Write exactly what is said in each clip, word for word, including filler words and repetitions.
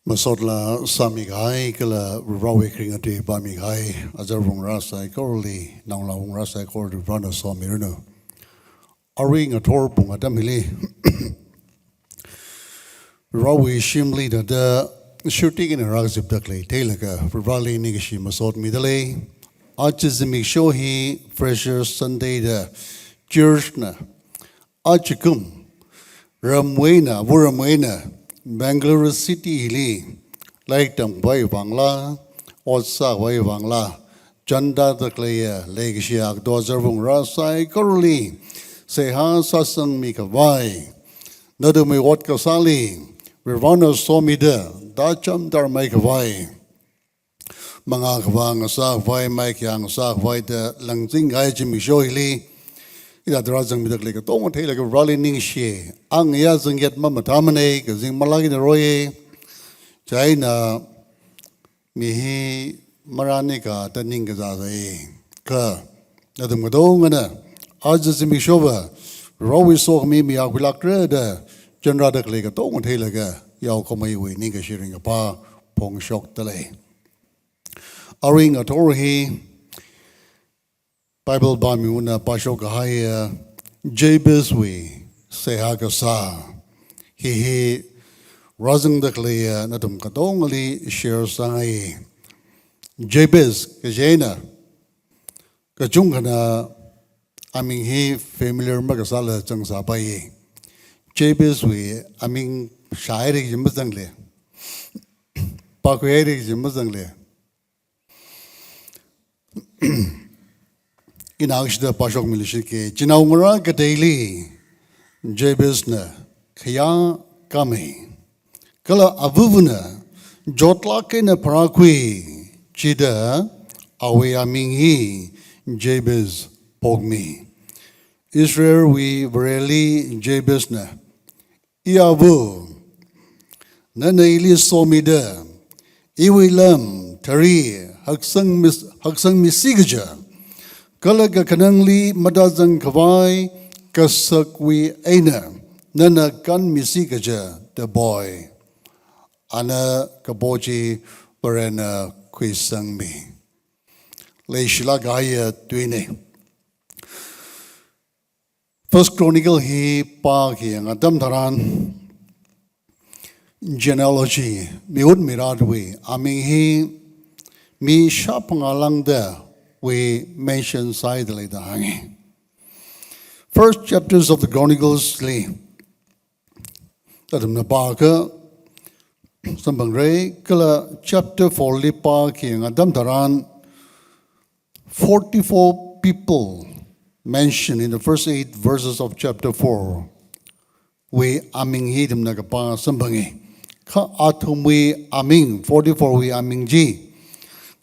Masot laa sāmikahai kala Varewui kharing atui pāmikahai azarvungra saikorali, naongalāvungra saikorali Varena somiranu. Arui ngathor pung atam hili Varewui shimli thāda shirti eina rāzipda khalei theilaga Vareli ningkashi masot midalei. Aja zimiksho hi Freshers' Sunday da church na ajakum ramwui eina, āva ramwui eina Bangalore City hili lairik tamkhavai vangla, ot sākhavai vangla, chānda da khaleiya leikashi akto azarvungra saikorali seihā sāsangmikhavai, nathumwui ot kasāli Varena somida tācham tharmeikhavai, mangā khavā ngasākhavai, maikhayā ngasākhavai da langzingkahai zimiksho hili, hithāda rāzangmida khalei katonga theilaga Vareli ningshi. Angayā zangyat mamathāmanei, kazing malak eina roi. Chieina mi hi marānika da ningkazā sai. Kha nathum katongana aja zimiksho va Varewui sokhami mi akhuilākra da chānrāda khalei katonga theilaga yaokhameiwui ningkashi ringkaphā phongshokdalei. Arui ngathor hi Bible pāmiwui eina pāshokkahaiya Jabezwui seihā kasā hi hi rāzangda khaleiya nathum katongali share sāngai. Jabez kajina kachungkhana aming hi familiar makasāla zangsāpai. Jabezwui aming shāhaira kaji mazanglei, pākhuihaira kaji mazanglei. Ina akshida pāshokmilu shike. Chinaongarā kateili Jabezna khayā kāmei. Kala avavana chotlāk eina pharākhui, chida awui aming hi Jabez phokmi. Israelwui Vareli Jabezna, "Iyāva, nana ili somida, iwui lam thari haksang mis-, haksangmisi kaja, kala kakhanangli matāzangkhavai kasakwui eina nana kanmisi kaja da poi." Ana kapo chi Varena khuisangmi. Leishilāk kahaiya tuinei. First Chronicle hi pākayang atam tharan, genealogy, mihut mirātwui aming hi mi shāphangā lāngdawui mention sāhaidalei da hāngi. First chapters of the Chronicles li athumna pākha samphangra, kala chapter four li pākayang atam tharan, forty-four people mentioned in the first eight verses of chapter four wui aming hi ithumna kapā samphangi. Kha athumwui aming, forty-four wui aming chi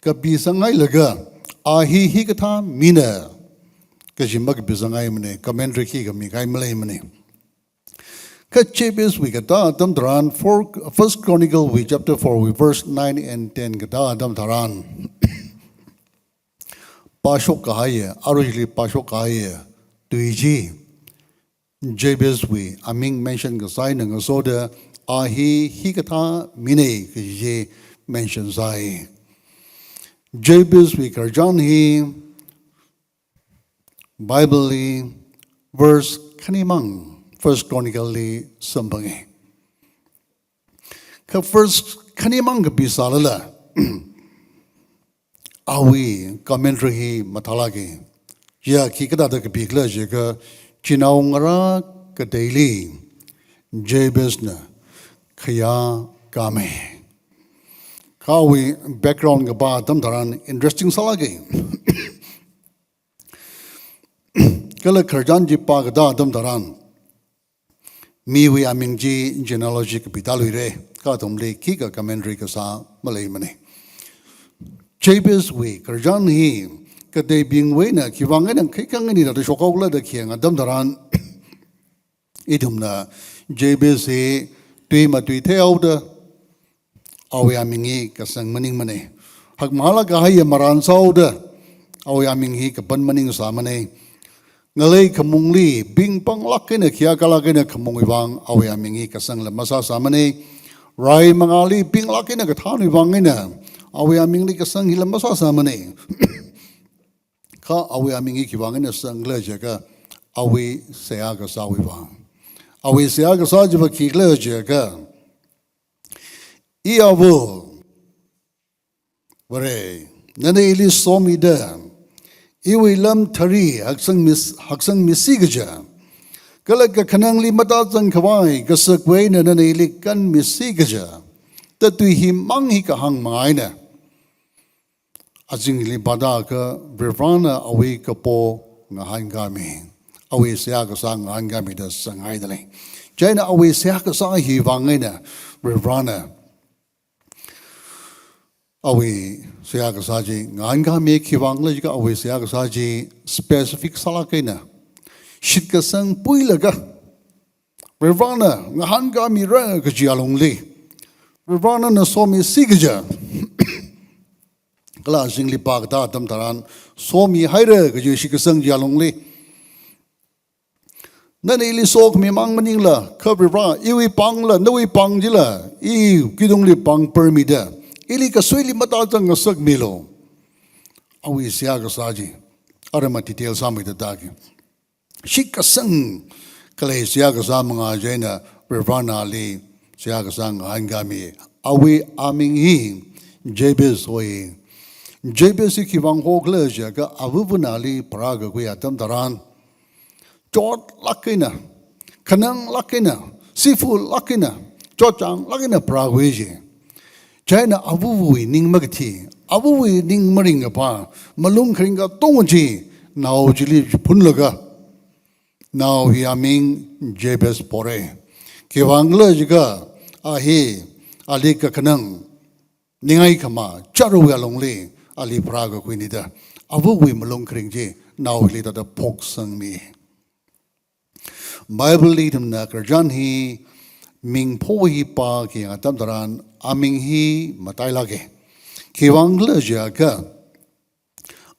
kapisang hailaga, a hi hikathā mina kaji makapisang haimanei, commentary khikha mikahai maleimanei. Kha Jabezwui katā atam tharan, four, First Chronicle wui chapter four wui verse nine and ten katā atam tharan, pāshokkahaiya, aruili pāshokkahaiya tui chi, Jabezwui aming mention kasā eina ngasoda, a hi hikathā minei kaji chi mention sāi. Jabezwui khararchan hi Bible li verse khanimang, First Chronicle li samphangi. Kha verse khanimang kapisālala, awui commentary hi mathālāka. Chiya khikathāda kapikhala jiakha, chinaongarā kateili Jabezna khayā kāmei. Kha awui background kapā atam tharan interesting sālāka. Kala khararchan chi pākatā atam tharan, miwui aming chi genealogy kapitāluira, kha athumli khikha commentary kasā maleimanei. Jabezwui khararchan hi kateibingwui eina khiwui vang eina khikha ngani da shokhaokhala da khayang atam tharan, ithumna Jabez hi tui matui theihaoda, awui aming hi kasang maningmanei. Hakmahālāk kahaiya marān sāhaoda, awui aming hi kapan maningsāmanei. Ngalei khamungli pingpanglāk eina khayākalāk eina khamungwui vang awui aming hi kasangla masāsāmanei. rai mangāli pinglāk eina kathānwui vang eina, awui amingli kasang hila masāsāmana. Kha awui aming hi khiwui vang eina sangkhala jiakha, awui seihā kasāwui vang. Awui seihā kasā chiva khikhala jiakha, I ava Vare, nana ili somida, iwui lam thari haksang mis-, haksangmisi kaja, kala kakhanangli matāzang khavai kasakwui eina nana ili kanmisi kaja, da tui himang hi kahāng manga eina, azingli vāda kha Varivarana awui kapo ngahānkāmi, awui seihā kasā ngahānkāmi da sāngaidalei. Chieina awui seihā kasā hiwui vang eina Varivarana awui seihā kasā chi ngahānkāmi. Khiwui vangkhala jiakha awui seihā kasā chi specific sālāk eina shitkasang puilaga, Varivarana ngahānkāmira kaji alungli, Varivarana nana somisi kaja, kala azingli vākatā atam tharan somihaira kaji shitkasang chi alungli, nana ili sokhami mang maningla, kha Varivara, iwui pāngla, nawui pāng chila, I kidungli pāng permida, ili kasuili matāzang ngasakmilu. Awui seihā kasā chi, arama detail sāmeida tāki. Shitkasang khalei seihā kasā manga chieina Varivarana ali seihā kasā ngahānkāmi. Awui aming hi Jabez hoi. Jabez hi khiwui vang hokhala jiakha avavana ali pharākakhui atam tharan, chotlāk eina, khananglāk eina, sifulāk eina, chotchānglāk eina pharākhui ji. Chieina avawui ning makathi, avawui ning maringkapā, malung kharing katonga chi nao chili phunlaga, nao hi aming Jabez pora. Khiwui vangkhala jiakha, a hi ali kakhanang ningai khama charawui alungli ali pharākakhuina da, avawui malung kharing chi nao hili tāda phoksangmi. Bible li ithumna khararchan hi mingpho hi pāki atam tharan aming hi matailāka. Khiwui vangkhala jiakha,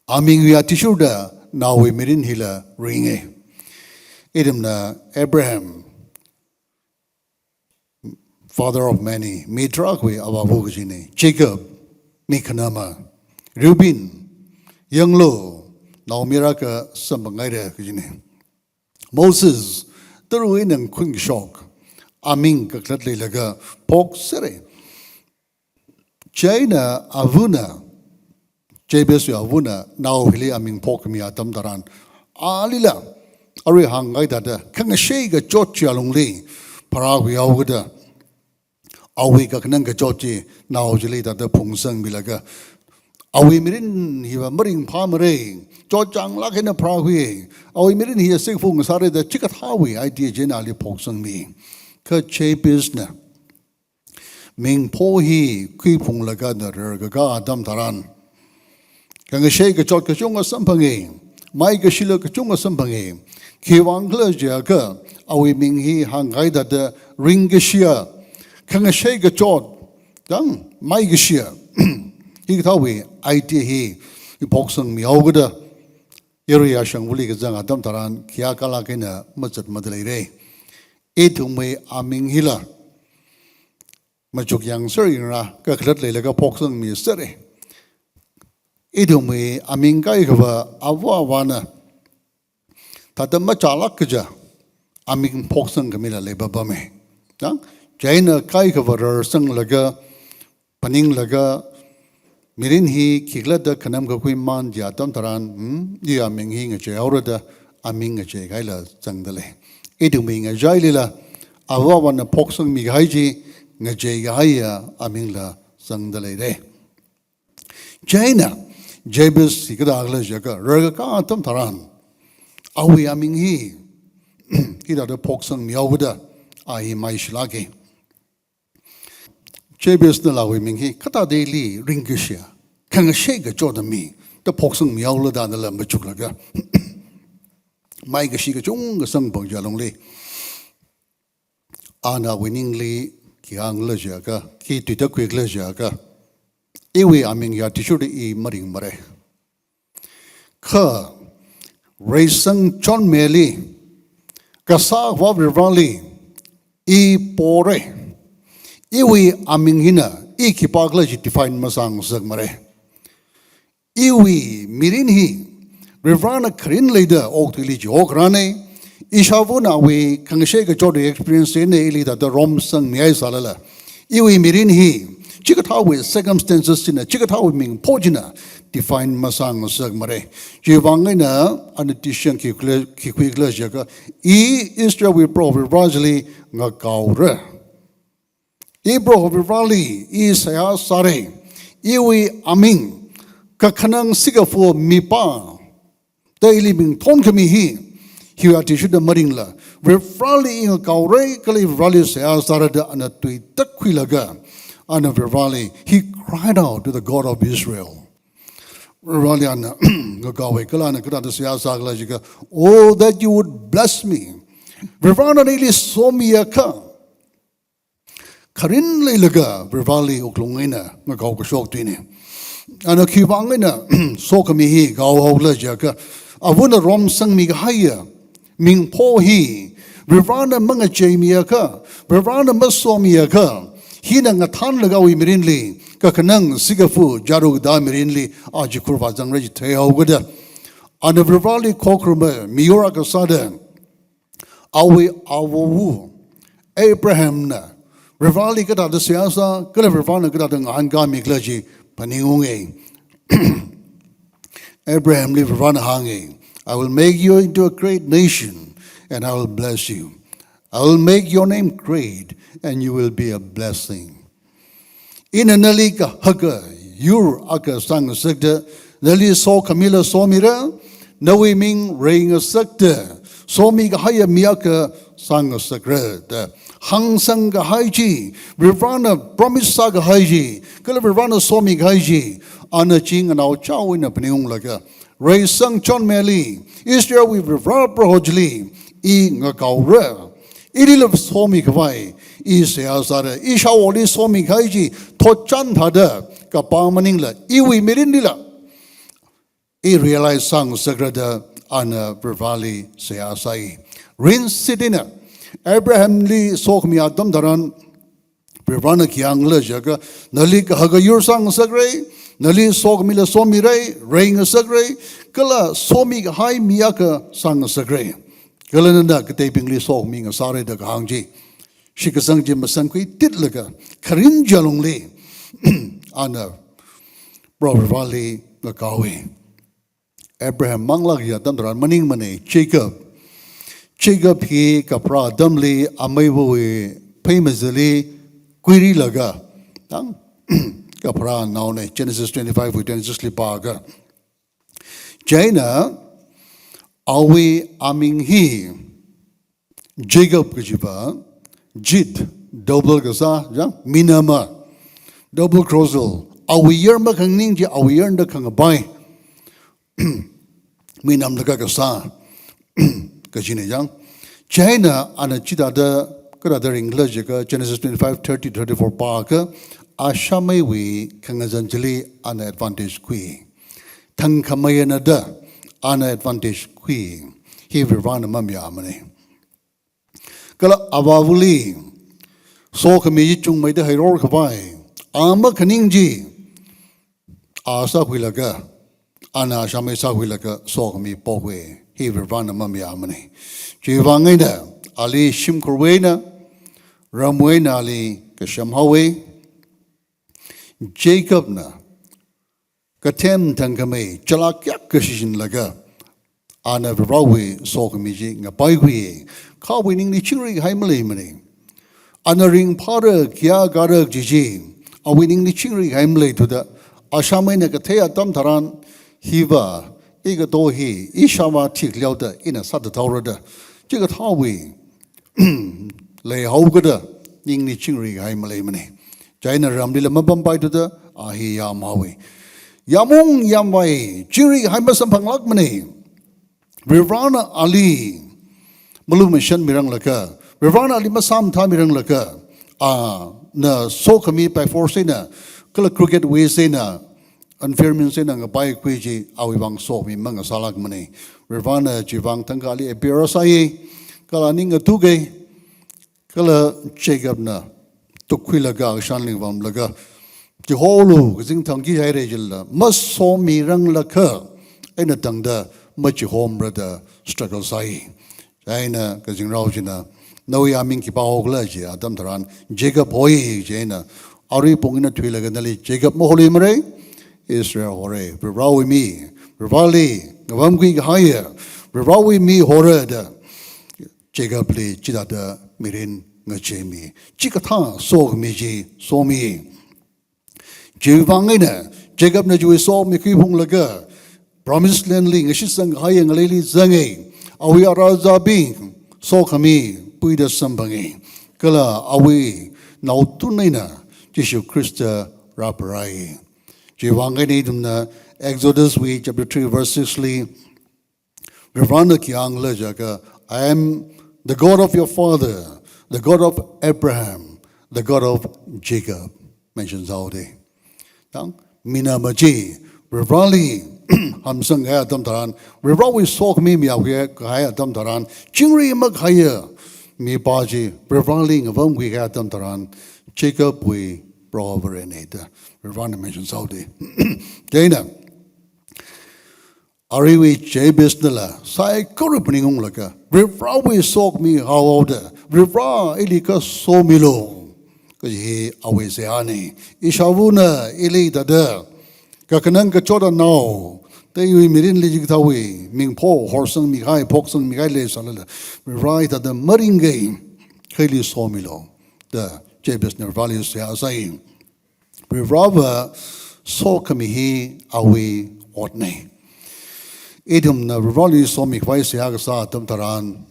amingwui athishurda naowui mirin hila ringa. Ithumna Abraham, father of many, mi tarākhawui avāva kajina. Jacob, mi khanama. Reuben, yanglu, nao mirākha samphangngaira kajina. Moses, tara eina ngakhunkashok, aming kakhalat leilaga phoksera. Chieina avana, Jabezwui avana nao hili aming phokkami atam tharan, alila, arui hāngngai thāda, khangashei kachot chi alungli pharākhuihaokida, awui kakhanang kachot chi nao chili tāda phungsangmilaga, awui mirin hiva maringphāmara, chotchānglāk eina pharākhui, awui mirin hi safe ngasāra da chikathāwui idea chieina ali phoksangmi. Kha Jabezna mingpho hi khuiphunglaga na rarkakā atam tharan, khangashei kachot kachungkha samphanga, maikashila kachungkha samphanga. Khiwui vangkhala jiakha, awui ming hi hāngngai thāda ringkashiya, khangashei kachot, kang maikashiya, hikathāwui idea hi, hi phoksangmihaokida, yarui yāshangvali kazang atam tharan, khayākalāk eina mazatmada leira. Ithumwui aming hila machuk yangser yangla, kakhalat leilaga phoksangmisera. Ithumwui aming kaikhava ava avāna thāda machālāk kaja aming phoksangkhamila leipapama. Chang, chieina kaikhava rarsanglaga, phaninglaga, mirin hi khikhalatta khanamkakhui mang chi atam tharan, hmm, iwui aming hi ngacheihaora da, aming ngacheikahaila zangda lei. Ithumwui ngachailila, ava avāna phoksangmikahai chi, ngacheikahaiya amingla zangda leira. Chieina, Jabez hi kathākhala jiakha, rarkakā atam tharan, awui aming hi, hithāda phoksangmihaokida, a hi maishilāka. Jabez nala awui ming hi kathāda ili ringkashiya, khangashei kachot mi, da phoksangmihaola da nala machuklaga, maikashi kachungkha samphang chi alungli, ana awui ningli khi hāngkhala jiakha, khi tuitakhuikhala jiakha, iwui aming hi athishurda I maringmara. Kha, reisang chonmili, Kasā Akhava Varivarali, I pora, Iwui aming hina, i khipākhala chi define masāngasakmara. Iwui mirin hi, Varivarana kharin leida okathuili chihorana, ishāvāna awui khangashei kachot experience eina ili thāda romsangmihai sālala, iwui mirin hi, chikathāwui circumstances china, chikathāwui mingpho china define masāngasakmara. Chiwuivang eina, ana decision khi khala, khi khuikhala jiakha, i Israelwui Proho Varivara chili ngakaora. I Proho Varivarali, i seihā sāra. Iwui aming, kakhanang sikafu mipā da ili ming thonkhami hi, hiwui athishurda maringla, Varivarali i ngakaora, kala i Varivarali seihā sāra da ana tui tatkhuilaga, ana Varivarali, he cried out to the God of Israel. Varivarali ana ngakaowa kala ana kathāda seihā sākhala jiakha, "Oh, that you would bless me." Varivarana ili somiakha, kharin leilaga Varivarali wuklung eina ngakao kashok tuina. Ana khiwuivang eina sokhami hi kaohaokhala jiakha, avāna romsangmi kahaiya mingpho hi, Varivarana mangacheimiakha, Varivarana masomiakha, hina ngathanlaga awui mirinli, kakhanang sikafu jaru katā mirinli, a chikhur vāzangra chi theihaokida, ana Varivarali khokharuma miyur akha sāda, awui avāva Abrahamna Varivarali kathāda seihā sā, kala Varivarana kathāda ngahānkāmikhala chi phaningunga. Abrahamli Varivarana hānga, "I will make you into a great nation, and I will bless you. I will make your name great, and you will be a blessing." Ina nali kahaka yur akha sāngasakta, nali sokhamila somira, nawui ming reingasakta, somi kahaiya mi akha sāngasakra da hāngsang kahai chi, Varivarana promise sākahai chi, kala Varivarana somi kahai chi, ana chi nganao chaowa eina phaningunglaga, reisang chonmeili, Israelwui Varivara Proho chili, i ngakaora. Ilila somikhavai, i seihā sāra, ishāvāli somi kahai chi, thotchan thāda, kapā maningla, iwui mirinlila, i realize sāngasakra da, ana Varivarali seihā sāi. Rinshit eina, Abrahamli sokhami atam tharan, Varivarana khi hāngkhala jiakha, nali kahaka yur sāngasakra, nali sokhamila somira, reingasakra, kala somi kahai mi akha sāngasakra. Kala nana kateibingli sokhami ngasāra da kahāng chi, shitkasang chi masangkhui titlaga, kharin chi alungli, ana Proho Varivarali ngakaowa. Abraham manglāk ya atam tharan maningmana, Jacob. Jacob hi kapharā atamli ameiva̱wui pheimazali kuirilaga, tang kapharā naona, Genesis twenty-five wui twenty-six li pākha. Chieina awui aming hi Jacob kajiva, jit, double kasā, ya, minama, double crosser, awui yar makhanganing chi awui yarna khangapai, minamlaga kasā, kajina yang. Chieina ana chithāda, kathāda ringkhala jiakha Genesis twenty-five thirty thirty-four pākha, ashāmeiwui khangazan chili ana advantage khui. Thangkhamei ana da, ana advantage khui. Hi Varivarana mamayāmana. Kala avāva̱li, sokhami chi chungmeida heirorkhavai, a makhaning chi, a sākhuilaga, ana ashāmei sākhuilaga, sokhami pokhui, hi Varivarana mamayāmana. Chiwuivang eina, ali shimkhurwui eina, ramwui eina ali kashamhaowa, Jacobna, kathem thangkhamei, chalak kayākha shichinlaga, ana Varivarawui sokhami chi ngapaikhui, kha awui ningli chingri kahai maleimana. Ana ringphāra, khayā kāra kaji chi, awui ningli chingri kahai maleithuda, ashāmeina kathei atam tharan, hiva, ikato hi, ishāvā thikliaoda, ina sāda thaora da, chikathāwui, leihaokada, ningli chingri kahai maleimana. Chieina ramlila mapampaithuda, a hi yamhaowa. Yamung yamvai, chingri kahai masamphanglākmana. Varivarana ali malumashanmiranglakha, Varivarana ali masāmathāmiranglakha, ana sokhami by force eina, kala crooked ways eina, unfair means eina ngapaikhui chi awui vang sokhami mangasālākmana. Varivarana chiwuivang thangkha ali appear sāya, kala ning ngatuka, kala Jacobna tukkhuilaga, kashanli vamlaga, chiholu, kazing thangki haira jilala, masomiranglakha, eina tangda machihomra da struggle sāi. Chieina kazingrao china, nawui aming khipā hokhala chi atam tharan, Jacob hoi, chieina, arui pung eina thuilaga nali Jacob maholui mara, Israel hora, Varivarawui mi, Varivarali ngavamkhui kahaiya, Varivarawui mi hora da, Jacobli chithāda mirin ngacheimi. Chikathā sokhami chi somi. Chiwui vang eina, Jacobna chiwui sokhami khuiphunglaga, Promised Landli ngashitsang kahaiya ngaleili zanga, awui rāzābing sokhami puida samphanga, kala awui naotun eina Jishu Khrista rāparai. Chiwui vang eina ithumna Exodus wui chapter three verse six li, Varivarana khi hāngkhala jiakha, "I am the God of your father, the God of Abraham, the God of Jacob." Mention sāhaoda. Tang, mina machi, Varivarali hamsang kahai atam tharan, Varivarawui sokhami miya khui kahai atam tharan, chingri makahaiya mipā chi, Varivarali ngavamkhui kahai atam tharan, Jacobwui Proho Varena da, Varivarana mention sāhaoda. Chieina, aruiwui Jabez nala, saikora phaningunglaga, Varivarawui sokhami haohaoda, Varivara ili kha somilu, kaji hi awui seihāna. Ishāvana ili thāda, kakhanang kachot anao, teiwui mirinli jikthawui, mingpho, horsangmi kahai, phoksangmi kahai leisālala, Varivara hithāda maringkai, kha ili somilu, da, Jabezna Varivarali seihā sāi. Varivarava sokhami hi awui otna. Ithumna Varivarali somikhavai seihā kasā atam tharan,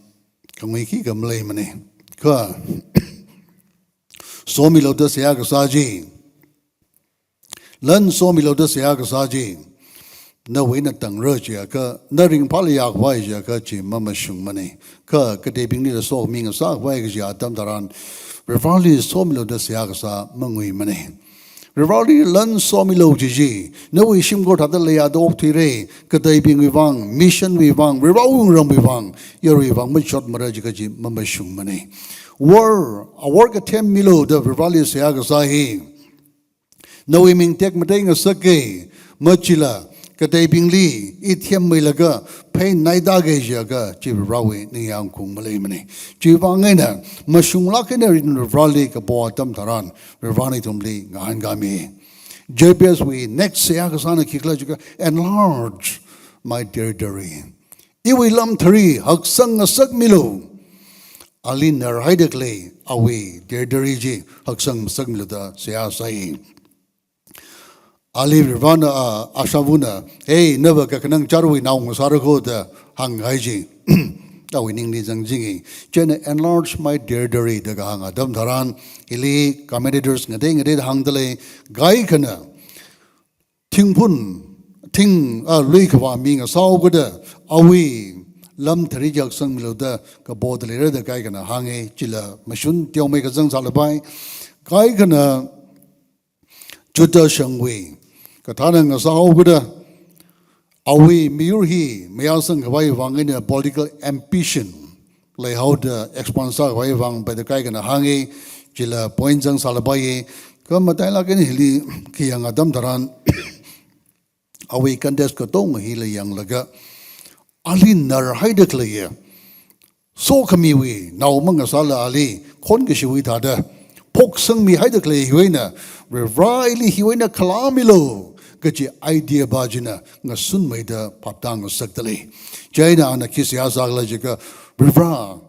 kangui khikha maleimana. Kha, somilu da seihā kasā chi, lan somilu da seihā kasā chi, nawui eina tangra jiakha, na ringphālaya khavai jiakha chi mamashungmana. Kha kateibinglila sokhami ngasākhavai kaji atam tharan, Varivarali somilu da seihā kasā manguimana. Varivarali lan somilu chi chi, nawui shimkhur thāda leiya da okthuira, kateibingwui vang, mission wui vang, Varivara wungramwui vang, yaruiwui vang machotmara jiakha chi mamashungmana. War, awor kathem milu da Varivarali seihā kasā hi, nawui ming tekmatei ngasaka, machila, kateibingli, i themmeilaga, phei naida kajiakha, chi Varivarawui ningyāng khaung maleimana. Chiwui vang eina, mashunglāk eina rin Varivarali kapo atam tharan, Varivarana ithumli ngahānkāmi. Jabezwui next seihā kasāna khikhala jiakha, "Enlarge my territory." Iwui lamthari haksang ngasakmilu. Ali narhaida khalei awui territory chi haksang ngasakmilu da seihā sāi. Ali Varivarana, a, ishāvana, "Hey, nava kakhanang charuiwui nao ngasāra kho," da hānghai chi. Awui ningli zangchinga. Chieina, "Enlarge my territory," da kahāng atam tharan, hili commentators ngatei ngateida hāngda lei, kaikhana, thingphun, thing, a, lui khavā mi ngasāhaokida, awui lamthari haksangmilu da kapoda leira da kaikhana hānga, chila mashun teomeikha zangsālapai. Kaikhana, Judah shangwui kathāna ngasāhaokida, awui miyur hi mayāsang khavai vang eina political ambition leihaoda expand sākhavai vang pai da kaikhana hānga, chila point zangsālapai. Kha matailāk eina hili khi yang atam tharan, awui context katonga hila yanglaga, ali narhaida khaleiya sokhamiwui nao mangasāla ali, khonkashiwui thāda, phoksangmihaida khalei hiwui eina, Varivara ili hiwui eina khalāmilu, kaji idea pa china ngasunmeida phaptā ngasakda lei. Chieina ana khi seihā sākhala jiakha, Varivara,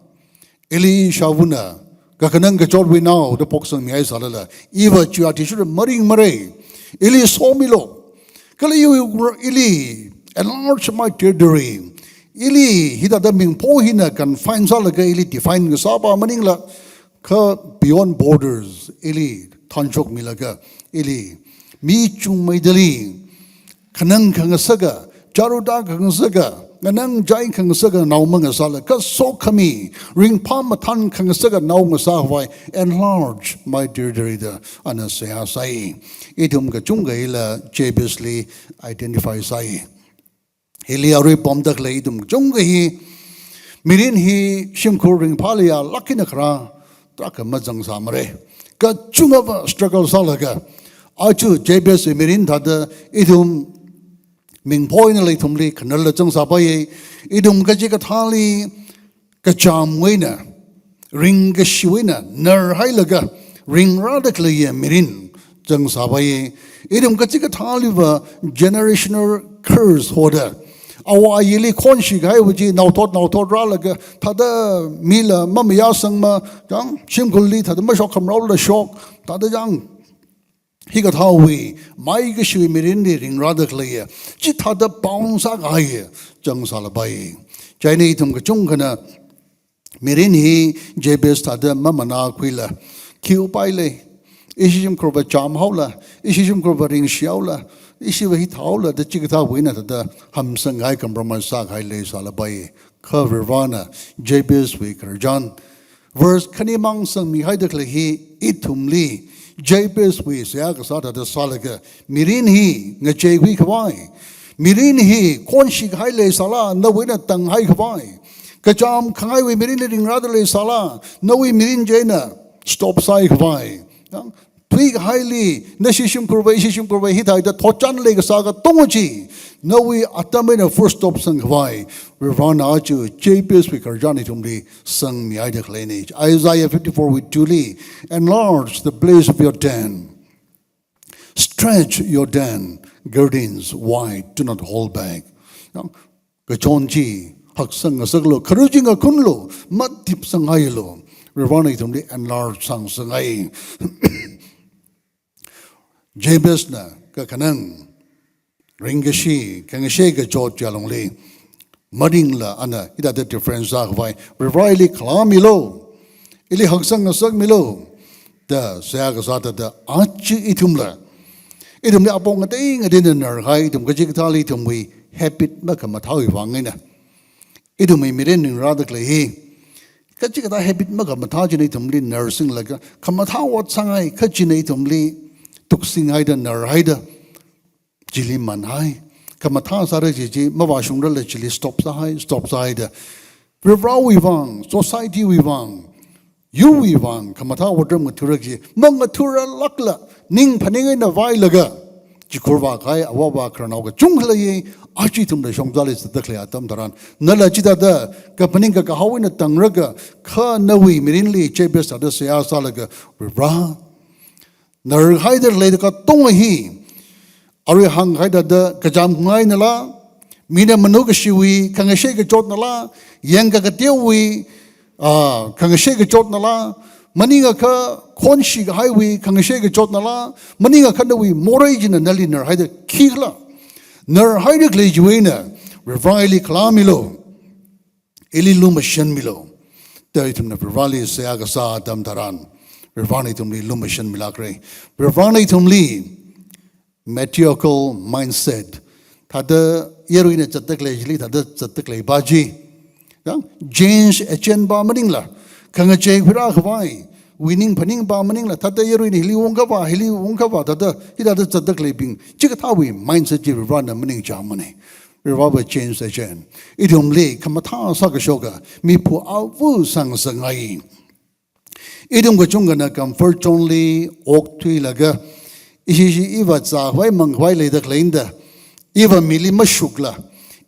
ili ishāvana, kakhanang kachotwui nao da phoksangmihai sālala, iva chiya tishura maringmara, ili somilu. Kala iwui, ili enlarge my territory. Ili hithāda mingpho hina confine sālaga ili define ngasāpa maningla, kha beyond borders, ili thanshokmilaga, ili mi chungmeidali khanang khangasaka, charu tā khangasaka, nganang chai khangasaka nao mangasāla, kha sokhami, ringphā mathān khangasaka nao ngasākhavai, enlarge my territory da ana seihā sāi. Ithum kachungkha hila Jabezli identify sāi. Hili arui pamda khalei ithum kachungkha hi, mirin hi shimkhur ringphālaya lāk eina kharā, tarākha mazangsāmara. kachungkhava struggle sālaga, aja Jabezwui mirin thāda ithum mingphoinala ithumli khanarla zangsāpaiya. Ithum kachikathāli kachamwui eina, ringkashiwui eina narhailaga ringrāda khaleiya mirin zangsāpaiya. Ithum kachikathāliva generational curse hoda, āwo āyili khonshi kahaiva chi naothot naothot rālaga, thāda mila mamayāsangma, chang, shimkhurli thāda mashokkhamarola shok, thāda chang, hikathāwui maikashiwui mirinli ringrāda khaleiya, chithāda bound sākahaiya zangsālapai. Chieina ithum kachungkhana mirin hi Jabez thāda mamanākhuila, khi upai lei? Ishi shimkhurva chamhaola, ishi shimkhurva ringshihaola, ishiva hithāhaola da chikathāwui eina thāda hamsang kahai, compromise sākahai leisālapai. Kha Varivarana Jabezwui khararchan verse khanimang sangmihaida khalei hi ithumli Jabezwui seihā kasā thāda sālaga, mirin hi ngacheikhui khavai, mirin hi khonshi kahai leisāla nawui eina tanghai khavai, kacham khangaiwui mirinli ringrāda leisāla nawui mirin chieina stop sāi khavai, yang, thui kahaili, nashi shimkhurva, ishi shimkhurva hithāda thotchan leikasā katonga chi, nawui atam eina full stop sang khavai, Varivarana aja Jabezwui khararchan ithumli sangmihaida khaleina. Isaiah fifty-four wui two li, "Enlarge the place of your tent. Stretch your tent curtains wide, do not hold back." Yang, kachon chi haksang ngasaklu, kharu chi ngakhunlu, matipsanghailu. Varivarana ithumli enlarge sāngasakngai. Jabezna kakhanang, ringkashi, khangashei kachot chi alungli maringla ana hithāda difference sākhavai, Varivara ili khalāmilu, ili haksang ngasakmilu da seihā kasā thāda aja ithumla, ithumli apong ngatei ngateina narhai, ithum kachikathāli ithumwui habit makhamathāwui vang eina, ithumwui mirin ringrāda khalei hi kachikathā habit makhamathā china ithumli narsinglaga, khamathā ot sāngai kha china ithumli tuksinghaida narhaida, chili manhai. Khamathā sāra chi chi mavāshungrala chili stop sāhai, stop sāhaida, Varivarawui vang, society wui vang, yurwui vang khamathā otram ngathura chi mangathuralākla, ning phaning eina vāilaga, chikhur vākahai āva āvā khararnao kachungkha leiya. Aja ithumla shongzali zatda khalei atam tharan, nala chithāda kaphaning kakahao eina tangraga, kha nawui mirinli Jabez thāda seihā sālaga, Varivara, narhaida leida katonga hi, arui hāngkahai thāda kacham ngainala, mina manukashiwui khangashei kachotnala, yangkakateowui, ah, khangashei kachotnala, maningakha khonshi kahaiwui khangashei kachotnala, maningakha nawui morei china nali narhaida khikhala, narhaida khalei chiwui eina Varivarali khalāmilu, ili lumashanmilu da ithumna Varivarali seihā kasā atam tharan, Varivarana ithumli lumashanmilākra. Varivarana ithumli matriarchal mindset, thāda yaruina zatda khalei chili thāda zatda khalei pa chi, yang, change agent pa maningla, khangachei khuirā khavai, wui ning phaning pa maningla, thāda yaruina hili ungkhavā, hili ungkhavā, thāda hithāda zatda khaleibing, chikathāwui mindset chi Varivarana maningchāngmana. Varivara change agent. Ithumli khamathā sākashoka miphu āva sāngasakngai. Ithum kachungkhana comfort zone li okthuilaga, ishi ishi iva zākhavai mangkhavai leida khaleina, iva mili mashukla,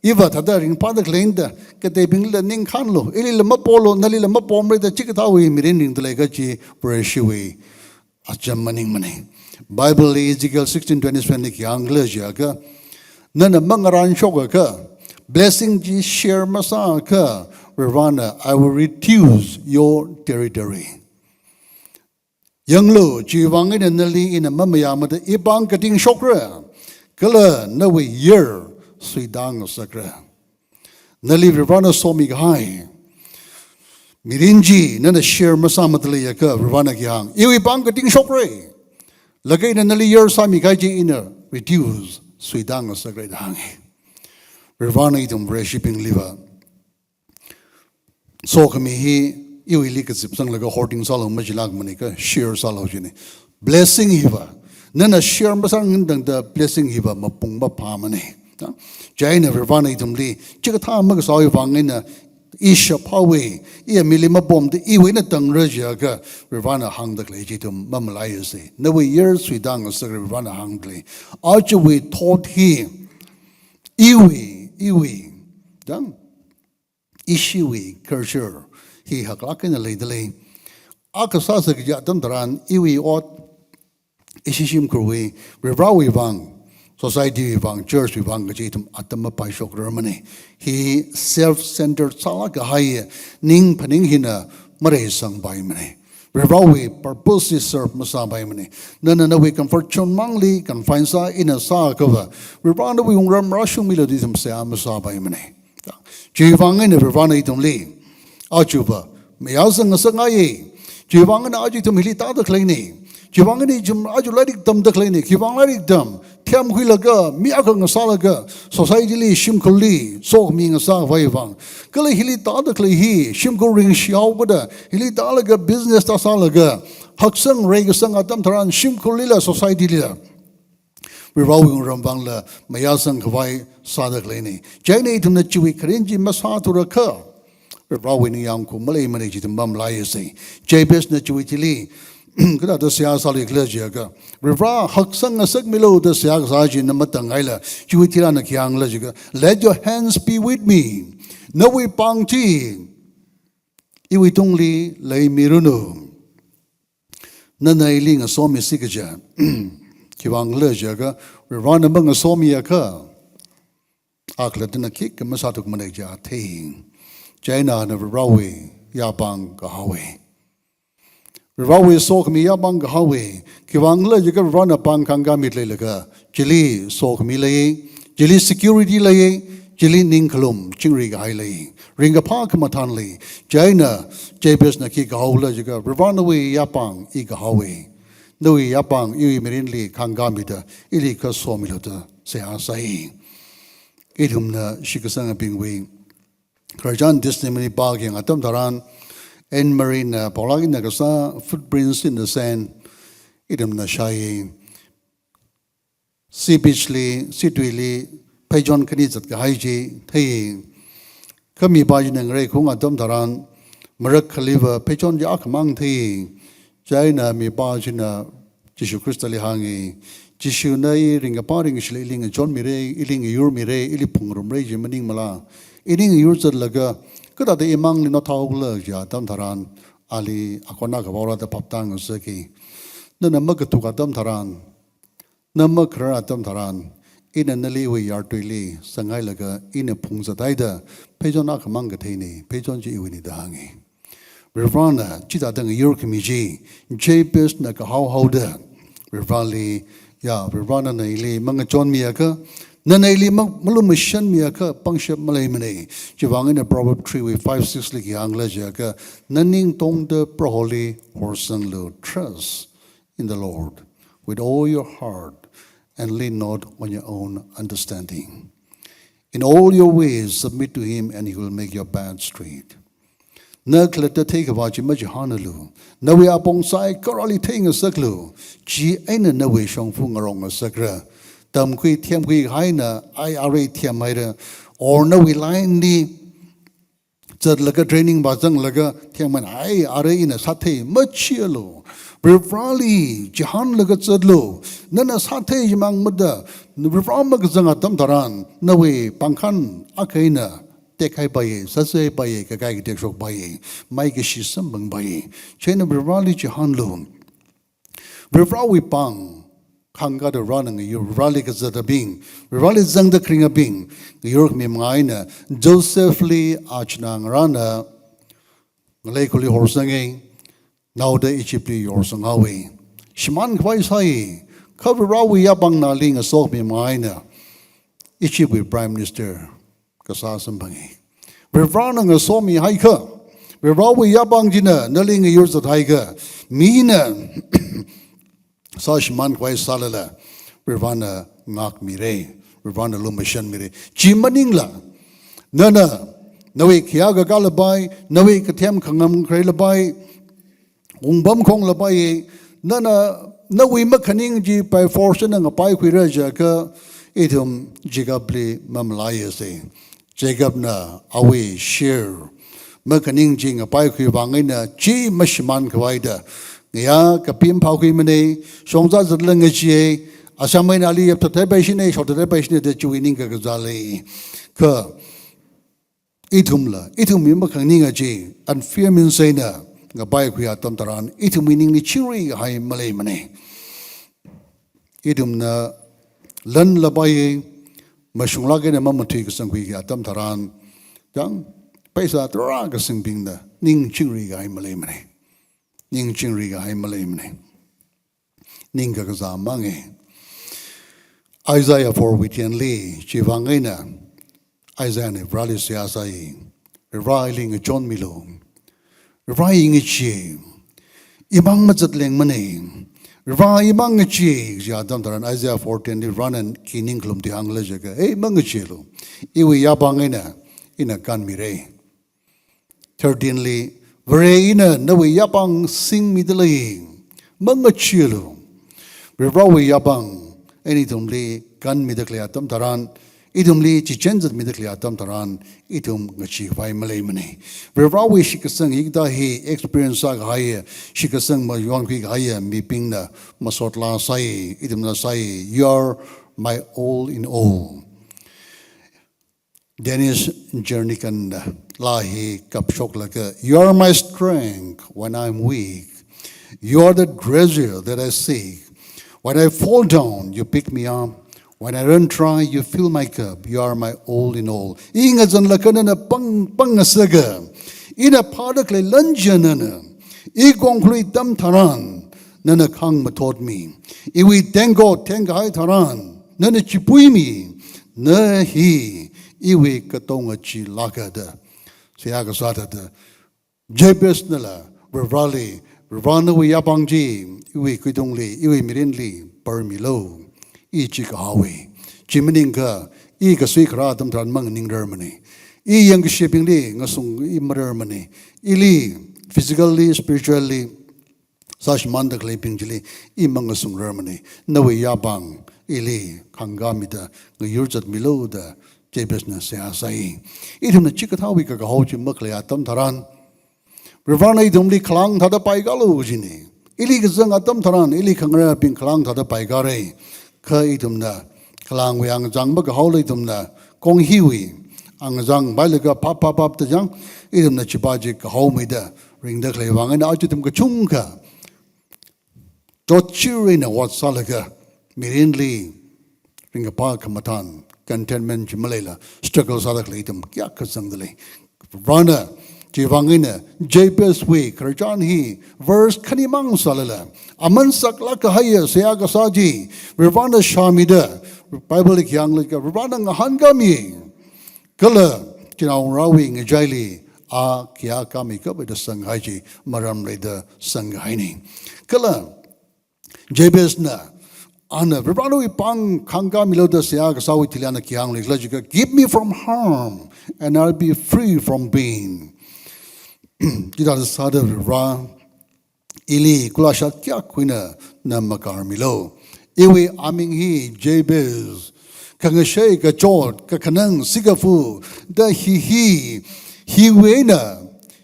iva thāda ringphāda khaleina, kateibingla ningkhānlu, ilila mapolu, nalila mapomra da chikathāwui mirin ringda lei kaji Vareshiwui acham maningmana. Bible li Ezekiel sixteen twenty-seven li khi hāngkhala jiakha, nana mangarān shokakha, blessing chi share masāakha, Varivarana, "I will reduce your territory." Yanglu, chiwui vang eina nali ina mamayāmada ipāng kating shokra, kala nawui yar suitā ngasakra. Nali Varivarana somikahai mirin chi nana share masāmada leiakha, Varivarana khi hāng, iwui pāng kating shokra, laga ina nali yar sāmikahai chi ina reduce, suitā ngasakra da hānga. Varivarana ithum Vareshibingliva sokhami hi iwuili kazipsanglaga hoarding sālu majilākmana, kha share sālu jina. Blessing hiva, nana share masāngarum tangda blessing hiva mapung maphāmana. Chieina Varivarana ithumli chikathā makasāwui vang eina I shap haowa, iya mili mapomda iwui eina tangra jiakha, Varivarana hāngda khalei chi ithum mamalaiasa. Nawui yer suitang ngasakra Varivarana hāngda lei. Ajawui thot hi, iwui, iwui, dang, ishiwui culture hi haklāk eina leida lei. A kasā sā kaja atam tharan, iwui ot, ishi shimkhurwui, Varivarawui vang, society wui vang, church wui vang kaji ithum atam mapaishokrarmana. Hi self-centered sālāk kahai, ning phaning hina mareisangpaimana. Varivarawui purpose hi serve masāpaimana. Nana nawui comfort zone mangli confine sā, ina sāakhava, Varivarana nawui wungram rāshungmilu da ithum seihā masāpaimana. Chiwui vang eina Varivarana ithumli aja va mayāzang ngasakngaiya. Chiwui vang eina aja ithum hili tāda khaleina. Chiwui vang eina ithum aja lairik tamda khaleina. Khiwui vang lairik tam? Themkhuilaga, mi akha ngasālaga, society li, shimkhurli sokhami ngasākhavai vang. Kala hili tāda khalei hi, shimkhur ringshi haokada, hili tālaga business tāsālaga, haksang reikasang atam tharan, shimkhurlila, society lila Varivarawui wungram vangla mayāzangkhavai sāda khaleina. Chieina ithumna chiwui kharing chi masāthurakha, Varivarawui ningyāng khuiung maleimana chi ithum mamalaiasa. Jabezna chiwui thili, kathāda seihā sālikhala jiakha, Varivara haksang ngasakmilu da seihā kasā china matangaila, chiwui thili ana khi hāngkhala jiakha, "Let your hands be with me." Nawui pāng chi iwui tungli leimiranu. Nana ili ngasomisi kaja. Khiwui vangkhala jiakha, Varivarana mangasomiakha, a khalattana khikha masāthukmana kaja thei. Chieina ana Varivarawui yāpāng kahaowa. Varivarawui sokhami yāpāng kahaowa. Khiwui vangkhala jiakha Varivarana pāng khangkāmida leilaga, chili sokhami lei, chili security lei, chili ningkhalum chingri kahai lei. Ringkaphā khamathān lei. Chieina Jabezna khi kahaokhala jiakha, "Varivara, nawui yāpāng i kahaowa. Nawui yāpāng iwui mirinli khangkāmida, ili khasomilu" da seihā sāi. Ithumna shitkasangabingwui khararchan testimony pākayang atam tharan, Anne Marie na paolāk eina kasā Footprints in the Sand ithumna shāi. Sea beach li, sea tuili, pheichon khani zatkahai chi thei. Kha mipā china ngareikhaung atam tharan, marak khaliva pheichon chi akhamang thei. Chieina mipā china Jishu Khristali hāngi, "Jishuna i ringkaphā ringshila ili ngachonmira, ili ngayurmira, ili phungrumra ji maningmala? Ini ngayur zatlaga, kathāda imangli nothaokhala?" jiakha atam tharan, ali akhon akha vaorada phaptā ngasaki. "Nana makathuk atam tharan, na makharar atam tharan, ina nali iwui yartuili zanghailaga ina phungzathaida, pheichon akhamang katheina, pheichon chi iwuina" da hāngi. Varivarana chithāda ngayurkhami chi, Jabezna kahao haoda, Varivarali, ya, Varivarana nana ili mangachonmiakha, nana ili ma-, malumashanmiakha, pangshap maleimana. Chiwui vang eina Proverb three wui five six li khi hāngkhala jiakha, "Naning tongda Proholi horsanglu," trust in the Lord with all your heart and lean not on your own understanding. In all your ways, submit to him and he will make your path straight. Na khalatta theikhavā chi machihānlu. Nawui apong saikorali theingasaklu. Chieina nawui shongfa ngarok ngasakra. Tamkhui themkhui haina, ai arui themhaira. Or nawui line li zatlaga training vāzanglaga themhaina, ai arui ina sāthei machialu. Varivarali chihānlaga zatlu. Nana sāthei chimang mada, Varivara makazang atam tharan, nawui pāngkhan akha eina tekhaipai, sāsaipai, kakai katek shokpai, maikashi samphangpai. Chieina Varivarali chihānlu. Varivarawui pāng khangkāda Varivarana ngayur, Varivarali kazatabing, Varivarali zangda kharingabing ngayurkhami manga eina, Josephli achinā ngarāna ngalei khurli horsanga, naoda Egyptli yorsanghaowa. Shimānkhavai sāi, kha Varivarawui yāpāngna ali ngasokhami manga eina Egyptwui Prime Minister kasā samphanga. Varivarana ngasomihaikha, Varivarawui yāpāng china nali ngayur zathaiakha, mina sāshimānkhavai sālala, Varivarana ngākmira, Varivarana lumashanmira. Chi maningla, nana, nawui khayā kakā lapai, nawui kathem khangam kharei lapai, wungpamkhong lapai, nana, nawui makhaning chi by force na ngapaikhuira jiakha, ithum Jacobli mamalaiasa. Jacobna awui share, makhaning chi ngapaikhui vang eina chi mashimān khavai da, ngayā kapim phākhuimana, shongza zatla ngacheeya, asam eina ali yapthathei paishina, shoktathei paishina da chiwui ning kakazā lei. Kha ithumla, ithumwui makhaning chi, unfair means eina ngapaikhui atam tharan, ithumwui ningli chingri kahai maleimana. Ithumna lan lapai, mashunglāk eina mamatui kasangkhui atam tharan, chang, paisa tarākha singbingna ning chingri kahai maleimana. Ning chingri kahai maleimana. Ning kakazā manga. Isaiah four wui tenli, chivang eina Isaiah na Vareli seihā sāi. Vare ili ngachonmilu. Vare i ngacheeya. Imang mazatlengmana. Vare imang ngacheeya, kaji atam tharan Isaiah four tenli Varena khi ning khalum ti hāngkhala jiakha, ei mangacheelu. Iwui yāpāng eina ina kanmira. Thirteenli, Vare ina nawui yāpāng singmidalei, mangacheelu. Varewui yāpāng eina ithumli kanmida khalei atam tharan, ithumli chichen zatmida khalei atam tharan, ithum ngacheekhavai maleimana. Varewui shitkasang hikathā hi experience sākahaiya, shitkasang mayonkhui kahaiya mibingna masot laa sāi, ithumna sāi, "You are my all in all." Dennis Jernigan laa hi kapshoklaga, "You are my strength when I'm weak. You are the treasure that I seek. When I fall down, you pick me up. When I run dry, you fill my cup. You are my all in all." I ngazanlaga nana pāng, pāng ngasaga, ina phāda khalei lan chiya nana, i kongkhui atam tharan, nana khāngmathotmi. Iwui tengkot thengkahai tharan, nana chipuimi, na hi iwui katonga chilāka da seihā kasā thāda. Jabez nala Vareli, Vare nawui yāpāng chi iwui khuitungli, iwui mirinli parmilu. I chi kahaowa. Chi maningakha, i kasui kharā atam tharan manganingrarmana. I yangkashebingli ngasung i mararmana. Ili physically, spiritually, sāshimānda khaleibing chili i mangasungrarmana. Nawui yāpāng ili khāngkāmida ngayur zatmilu da Jabezna seihā sāi. Ithumna chikathāwui kakahao chi makhalei atam tharan, Varena ithumli khalāng thāda paikālu kajina. Ili kazang atam tharan, ili khangarābing khalāng thāda paikāra. Kha ithumna khalāngwui angazang makahaola ithumna, kong hiwui angazang pailaga phap phap phap da chang, ithumna chipā chi kahaomeida ringda khalei vang eina aja ithum kachungkha chotchir eina ot sālaga, mirinli ringkaphā khamathān, contentment chi maleila, struggle sāda khalei ithum kayākha zangdalei. Varena chivang eina Jabezwui khararchan hi verse khanimang sālala, aman saklāk kahaiya seihā kasā chi Varena shāmida, Bible li khayānglaga Varena ngahānkāmi. Kala chinaongarāwui ngachaili a khayākāmi kapai da sangkahai chi maram leida sangkahaina. Kala Jabezna, ana Varewui pāng khāngkāmilu da seihā kasāwui thili ana khayānglikhala jiakha, "Keep me from harm, and I'll be free from pain." Chithāda sāda Vare, ili kulashat kayākha eina na makarmilu. Iwui aming hi Jabez, khangashei, kachot, kakhanang, sikafu, da hi hi, hiwui eina,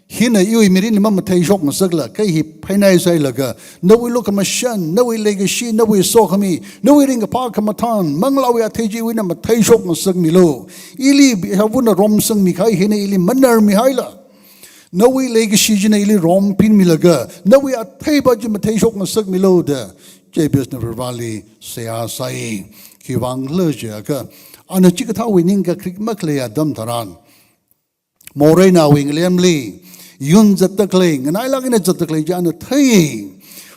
hina iwui mirinli mamatheishok ngasakla, kha hi phainai sailaga, nawui lukhamashan, nawui leikashi, nawui sokhami, nawui ringkaphā khamathān, manglāwui athei chiwui eina matheishok ngasakmilu. Ili Havana romsangmi kahai hina ili manarmihaila, nawui leikashi china ili romphinmilaga, nawui atheiva chi matheishok ngasakmilu da Jabezna Vareli seihā sāi. Khiwuivangkhala jiakha, ana chikathāwui ningkakrik makhalei atam tharan, moreina awui ngalemli yun zatda khalei, nganailāk eina zatda khalei chi ana thei.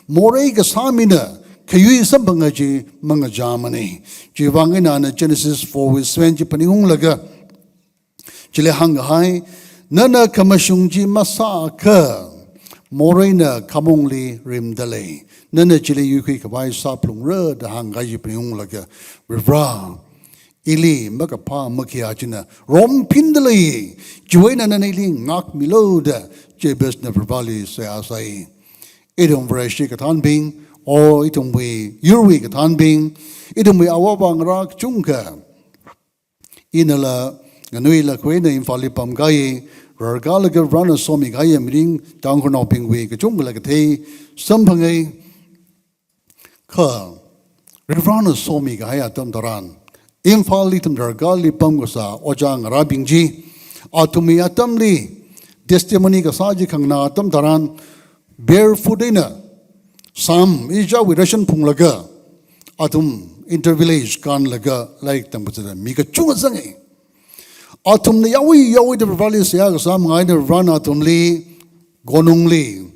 Morei kasā mina khayui samphanga chi mangachāmana. Chivang eina ana Genesis four wui seven chi phaningunglaga, chili hāngkahai, "Nana khamashung chi masākha, moreina khamongli rimdalei. Nana chili yuikhui khavai sāphalungra," da hāngkahai chi phaningunglaga, Vare, ili makaphā makhayā china romphindalei, chiwui eina nana ili ngākmilu da Jabezna Vareli seihā sāi. Ithum Vareshi kathānbing, o ithumwui yurwui kathānbing, ithumwui āwo āvā ngarā kachungkha, inala nganuilakha eina Imphalli pamkahai, rarkālaga Varena somikahai mirin Tangkhulnaobingwui kachungkhala kathei samphanga. Kha Varena somikahai atam tharan, Imphalli ithum rarkāli pamkasā ojā ngarābing chi, athumwui atamli testimony kasā chi khanganā atam tharan, barefoot eina sam ichāwui ration phunglaga, athum inter-village kānlaga lairik tamkazatda mi kachungkha zanga. Athumna yawi yawi da Vareli seihā kasā manga eina Varena athumli, Konungli,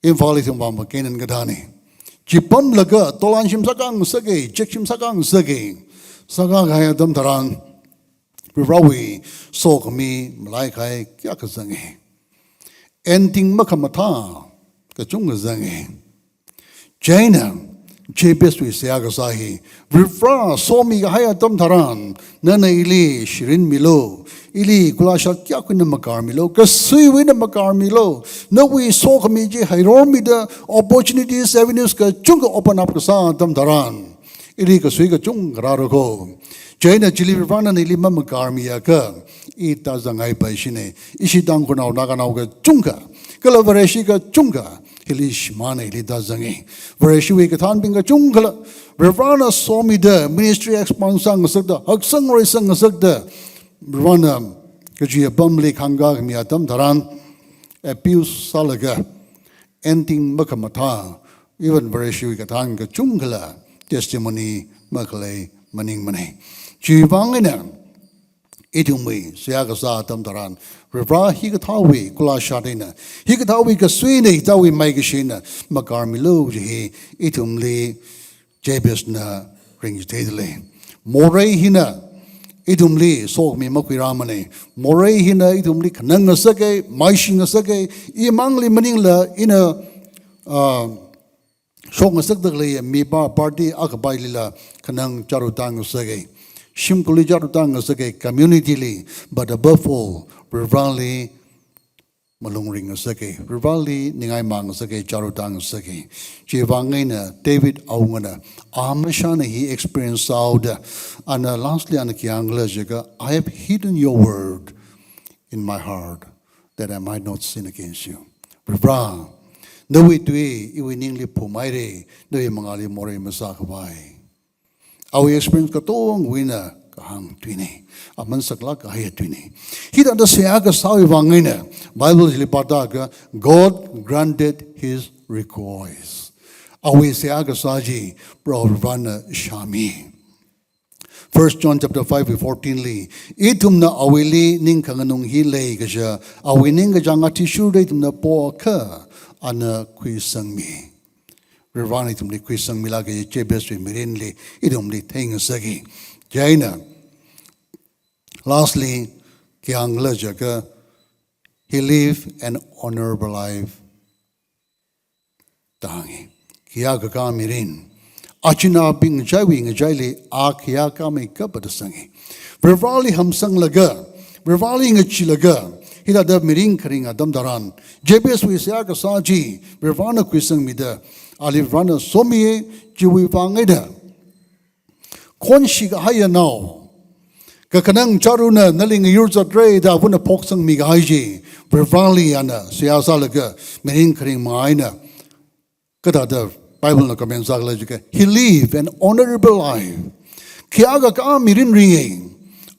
Imphalli ithum vāmakahaina kathāna. Chi pamlaga, tolan shim sākhangasaka, chek shim sākhangasaka, sākahai atam tharan, Varewui sokhami malaikahai kayākha zanga. Enting makhamathā kachungkha zanga. Chieina Jabezwui seihā kasā hi, Vare somikahai atam tharan, nana ili shirin milu, ili kulashat kayākha eina makarmilu, kasuiwui eina makarmilu, nawui sokhami chi hairormida opportunities, avenues kachungkha open up kasā atam tharan, ili kasui kachungkha rāra kho. Chieina chili Varena ili mamakarmiakha, i tāzanghaipaishina, ishi Tangkhulnao Naganao kachungkha, kala Vareshi kachungkha, hili shimānna ili tāzanga. Vareshiwui kathānbing kachungkhala, Varena somida, ministry expand sāngasakda, haksang reisang ngasakda, Varena kaji apamli khangkākhami atam tharan, abuse sālaga, enting makhamathā, even Vareshiwui kathān kachungkhala testimony makhalei maningmana. Chiwui vang eina, ithumwui seihā kasā atam tharan, Vare hikathāwui kulashat eina, hikathāwui kasuina, hikathāwui maikashi eina makarmilu kaji hi, ithumli Jabezna ringchitheida lei. Morei hina ithumli sokhami makhuirāmana. Morei hina ithumli khanang ngasaka, maishi ngasaka, imangli maningla ina, ah, shok ngasakda khalei mipā party akha pailila khanang chāra tāngasaka. Shimkhurli chāra tāngasaka, community li, but above all, Vareli malung ringngasaka, Vareli ningai mangngasaka, chāra tāngasaka. Chiwui vang eina David awungana, a mashana hi experience sāhaoda, ana lastly ana khi hāngkhala jiakha, "I have hidden your word in my heart, that I might not sin against you." Vare, nawui tui iwui ningli phumhaira, nawui mangāli morei masākhavai. Awui experience katongwui eina kahāng tuina. Aman saklāk kahai tuina. Hithāda seihā kasāwui vang eina, Bible chili pāda akha, God granted his request. Awui seihā kasā chi, Proho Varena shāmi. First John chapter five verse fourteen li, ithumna awuili ningkhanganung hi lei kaja, awui ningkachāng athishurda ithumna poakha, ana khuisangmi. Varena ithumli khuisangmilāka kaji Jabezwui mirinli ithumli theingasaka. Chieina, lastly, khi hāngkhala jiakha, he lived an honorable life da hānga. Khayākakā mirin. Achinabing ngachaiwui ngachaili a khayākā meikapa da sanga. Vareli hamsanglaga, Vareli ngacheelaga, hithāda mirin kharing atam tharan, Jabezwui seihā kasā chi, Varena khuisangmida, ali Varena somiya, chiwui vang eina khonshi kahaiya nao, kakhanang chārana nali ngayur zatra da avana phoksangmi kahai chi, Vareli ana seihā sālaga, mirin kharing manga eina, kathāda Bible na comment sākhala jiakha, he lived an honorable life. Khayākakā mirin ringa.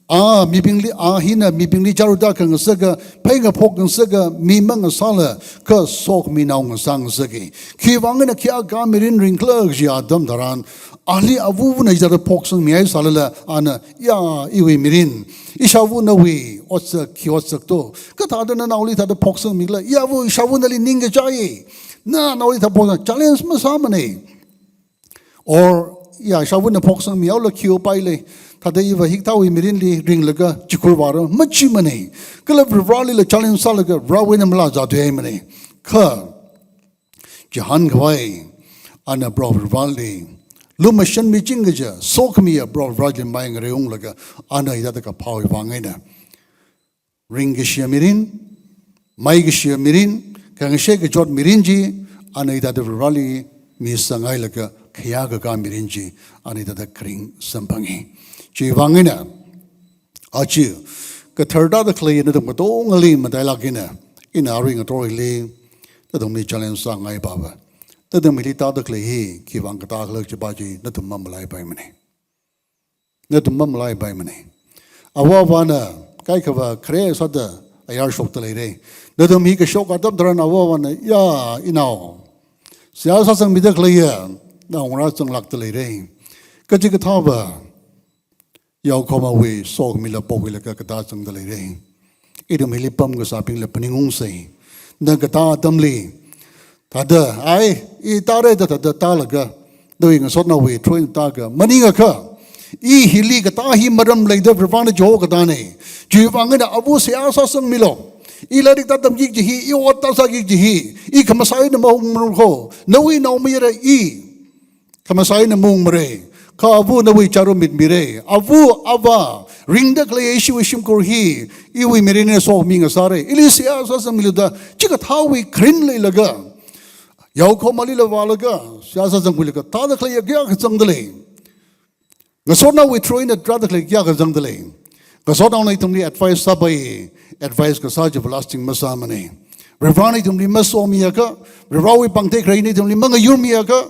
A mibingli, a hina mibingli chāra tākhangasaka, phei ngaphok ngasaka, mi mangasāla, kha sokhami nao ngasā ngasaka. Khiwui vang eina khayākakā mirin ringkhala kaji atam tharan, ali avana hithāda phoksangmihai sālala, ana, ya, iwui mirin, ishāva nawui otsak, khi otsak to, kathāda nanaoli thāda phoksangmikhala, ya ava ishāva nali ningkachāya, nanaoli thāda phoksang, challenge masāmana. Or, ya, ishāvana phoksangmihaola khi upai lei, thāda iva hikathāwui mirinli ringlaga chikhur vāra, machimana. Kala Varelila challenge sālaga, Varewui eina malā zathuihaimana. Kha, chihānkhavai, ana Proho Vareli lumashanmiching kaja, sokhamiya Proho Vareli mai ngareiunglaga, ana hithāda kaphāwui vang eina, ringkashiya mirin, maikashiya mirin, khangashei kachot mirin chi, ana hithāda Vareli misangailaga, khayākakā mirin chi, ana hithāda kharing samphanga. Chiwui vang eina, aja, kathar tāda khalei nathum katongali matailāk eina, ina arui ngathor hili nathumli challenge sāngai pava. Nathum hili tāda khalei hi khivang katā khala chiva chi nathum mamalaipaimana. Nathum mamalaipaimana. Ava avāna kaikhava khare sāda ayar shokda leira. Nathum hi kashok atam tharan ava avāna, ya, inao, seihā sāsangmida khaleiya naongarā zanglākda leira. Kachikathāva yaokahomawui sokhamila pokhuilaga katā zangda leira. Ithum hili pamkasābingla phaningungsa. Na katā atamli, thāda, ai, i tāra da thāda tālaga, nawui ngasotnaowui through eina tāga maningakha, i hili katā hi maram leida Varivarana chiho katāna. Chiwuivang eina ava seihā sāsangmilu. I lairik tātamki kaji hi, i ot tāsāki kaji hi, i khamasai eina maungmara kho. Nawui naomayara i khamasai eina maungmara. Kha ava nawui chāra mitmira. Ava, ava, ringda khalei ishiwui shimkhur hi iwui mirinna sokhami ngasāra. Ili seihā sāsangmilu da chikathāwui kharin leilaga, yaokahomalila vālaga, seihā sāsangkhuilaga tāda khaleiya kayākha zangda lei. Ngasotnaowui through eina tāda khalei kayākha zangda lei. Ngasotnaona ithumli advice sāpai, advice kasā chiva lasting masāmana. Varivarana ithumli masomiakha, Varivarawui pāng theikharei eina ithumli mangayurmiakha,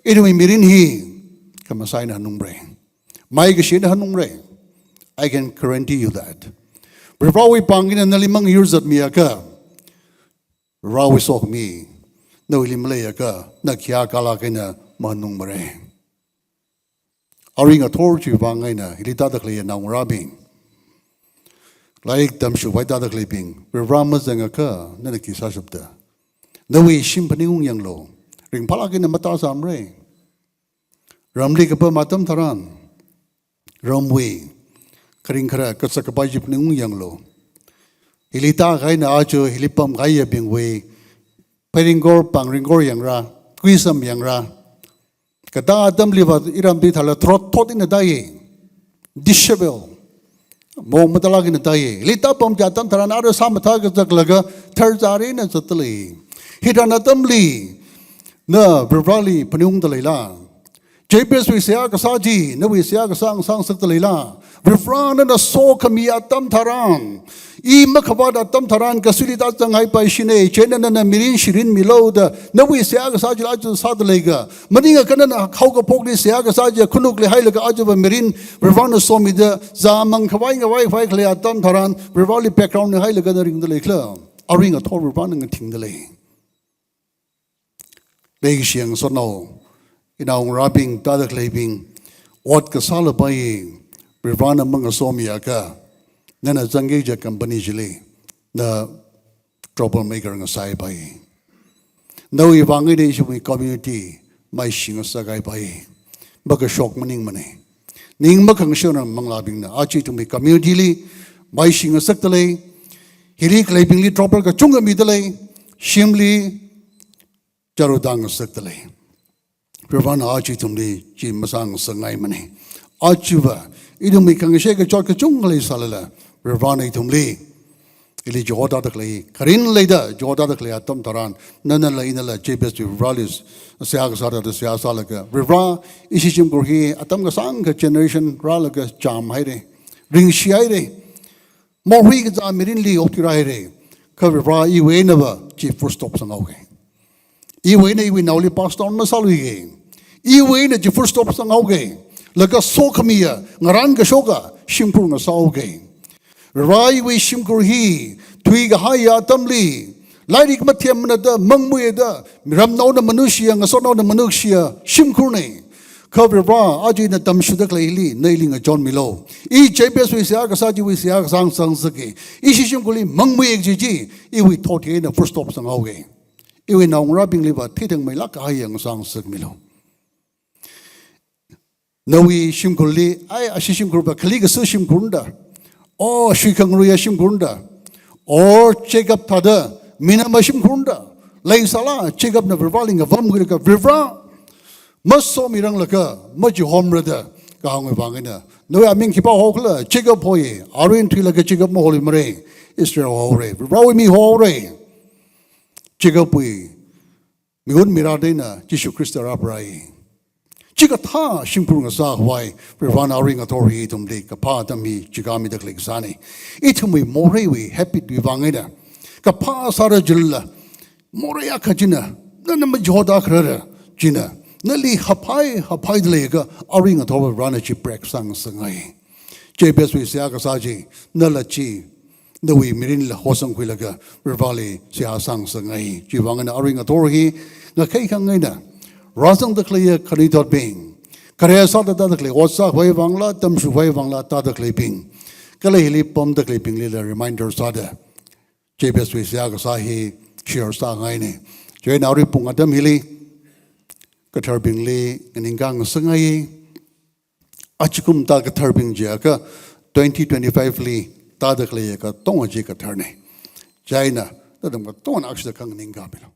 ithumwui mirin hi khamasai eina hanungra. Maikashi eina hanungra. I can guarantee you that. Varivarawui pāng eina nali mangayur zatmiakha, Varivarawui sokhami nawuili maleiakha, na khayākalāk eina mahanungmara. Arui ngathor chiwuivang eina hili tāda khalei naongarābing, lairik tamshukhavai tāda khaleibing, Varivara mazangakha nana khi sāshapta? Nawui shim phaningung yanglu. Ringphālāk eina matāsāmara. Ramli kapam atam tharan, ramwui kharing kharā kazak kapai chi phaningung yanglu. Hili tākahai eina aja hili pamkahaiyabingwui phei ringkor, pāng ringkor yangra, kuisam yangra. Katā atamliva iramli thāla tharot thot eina tāya. Dishevel. Mong matālāk eina tāya. Hili tāpam atam tharan ara sāmathā kazaklaga tharzāri eina zatda lei. Hithāda atamli na Varivarali phaningungda leila? Jabezwui seihā kasā chi nawui seihā kasā ngasāngasakda leila? Varivara nana sokhami atam tharan, i makhavāt atam tharan kasuili tāzanghaipaishina, chieina nana mirin shirinmilu da nawui seihā kasā chila aja sāda leiga? Maningakha nana haokaphokli seihā kasā chi khanukli hailaga ajava mirin Varivarana somida zāmang khavai ngavai khavai khalei atam tharan Varivarali background eina hailaga na ringda leikhala? Arui ngathor Varivarana ngathingda lei. Leikashi ngasotnao, inao ngarābing, tāda khaleibing, ot kasāla pai, Varivarana mangasomiakha, nana zangki kaja company chili na trouble maker ngasāpai. Nawui vang eina ishiwui community maishi ngasakhaipai. Makashok maningmana. Ning makhangasharna manglābingna aja ithumwui community li maishi ngasakda lei. Hili khaleibingli trouble kachungkha mida lei. Shimli chāra tāngasakda lei. Varivarana aja ithumli chi masāngasakngaimana. Ajava ithumwui khangashe kachot kachungkha leisālala, Varivarana ithumli, ili chihoda tāda khalei, kharin leida chihoda tāda khalei atam tharan, nanala inala Jabezwui Varivarali seihā kasā thāda seihā sālaga, Varivara, ishi shimkhur hi atam kasāngkha generation rālaga chāmhaira, ringshihaira, mahui kazā mirinli okthuirāhaira. Kha Varivara, iwui einava chi full stop sanghaoga. Iwui eina iwui naoli pass down masāluiga. Iwui eina chi full stop sanghaoga. Laga sokhamiya, ngarān kashoka shimkhur ngasāhaoga. Varivarā, iwui shimkhur hi thuikahaiya atamli, lairik mathemmana da, mangmuida, ramnaona manushiya, ngasotnaona manushiya shimkhurna. Kha Varivarā, aja ina tamshuda khaleili na ili ngachonmilu. I Jabezwui seihā kasā chiwui seihā kasā ngasāngasaka. Ishi shimkhurli mangmui kaji chi, iwui thot hi eina full stop sanghaoga. Iwui naongarābingliva theithangmeilāk kahaiya ngasāngasakmilu. Nawui shimkhurli, ai, ashi shimkhurva khali kasu shimkhurna da, o, shuikhangaruiya shimkhurna da, o, Jacob thāda minama shimkhurna da leisālala, Jacobna Varivarāli ngavamkhuilaga, Varivarā, masomiranglakha machihomra da kahāngwui vang eina, nawui aming khipā hokhala? Jacob hoi. Arui ina thuilaga Jacob maholimara, Israel hohaora. Varivarāwui mi hohaora. Jacobwui mihun mirada eina Jishu Khrista rāpharāi. Chikathā shimkhur ngasākhavai, Varivarana arui ngathor hi ithumli kaphā atam hi chikāmida khalei kasāna. Ithumwui moreiwui habit wui vang eina, kaphā sāra jilala, morei akha china, nana majoda kharara china, nali haphai, haphaida leiakha arui ngathor Varivarana chi break sāngasakngai. Jabezwui seihā kasā chi, nala chi, nawui mirinla hosangkhuilaga Varivarali seihā sāngasakngai. Chiwui vang eina arui ngathor hi, ngakhai khangaina, rāzangda khaleiya khanuithotbing, khare sāda tāda khalei, ot sākhavai vangla, tamshukhavai vangla, tāda khaleibing, kala hili pamda khaleibinglila reminder sāda, Jabezwui seihā kasā hi share sāngaina. Chieina arui pung atam hili, katharbingli nganingkā ngasakngai. Achikum tā katharbing jiakha twenty twenty-five li tāda khaleiya katonga chi katharna. Chieina, nathum katongana akshida khanganingkā milu.